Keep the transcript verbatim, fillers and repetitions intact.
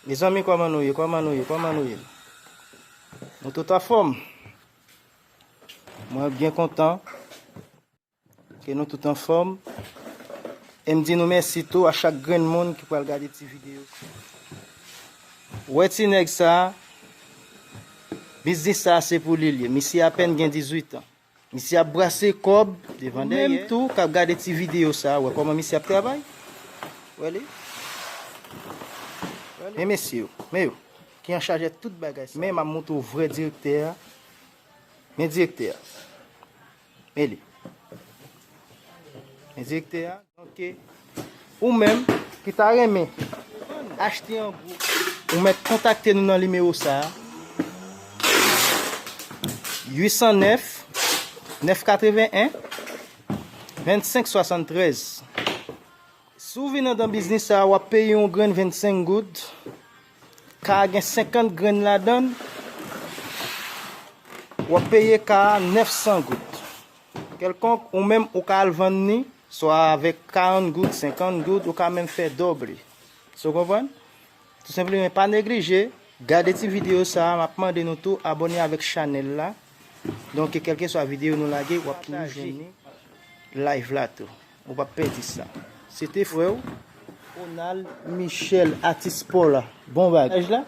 Mezanmi, kòman nou ye? Kòman nou ye? Kòman nou ye? Nou tout anfòm? Mwen byen kontan ke nou tout anfòm. E m di nou mèsi tou a chak grenn moun ki pral gade ti videyo. Wè ti nèg sa, biznis sa se pou li l ye. Misye apèn gen dizuit an. Misye ap brase kòb devan dèyè. Ou menm tou k ap gade ti videyo sa, wè kòman misye ap travay? Wè li? Men mesye yo, men yo, ki an chaj de tout bagay sa. Men m ap montre w vrè direktè a. Men direktè a. Men li. Men direktè a. Donk, ou menm ki ta renmen achte an gwo, ou mèt kontakte nou nan nimewo sa a. Uit san nèf, nèf katreven en, vennsenk swasanntrèz. Si w vin anndan biznis sa a, w ap peye yon grenn vennsenk goud. Ka a gen senkant grenn ladan l. W ap peye ka a nèf san goud. Kèlkonk, ou menm, ou ka al vann li, swa avèk karant goud, senkant goud, ou ka menm fè dòb li. So w konprann? Tou senpleman, pa neglije, gade ti videyo sa a, m ap mande nou tou abòne avèk chanèl la. Donk, kèlkeswa videyo nou lage, w ap toujou jwenn li live la tou. Ou p ap pèdi sa. Se te frè w, Ronald Michel, atis Paula. Bon bagay. Paj la,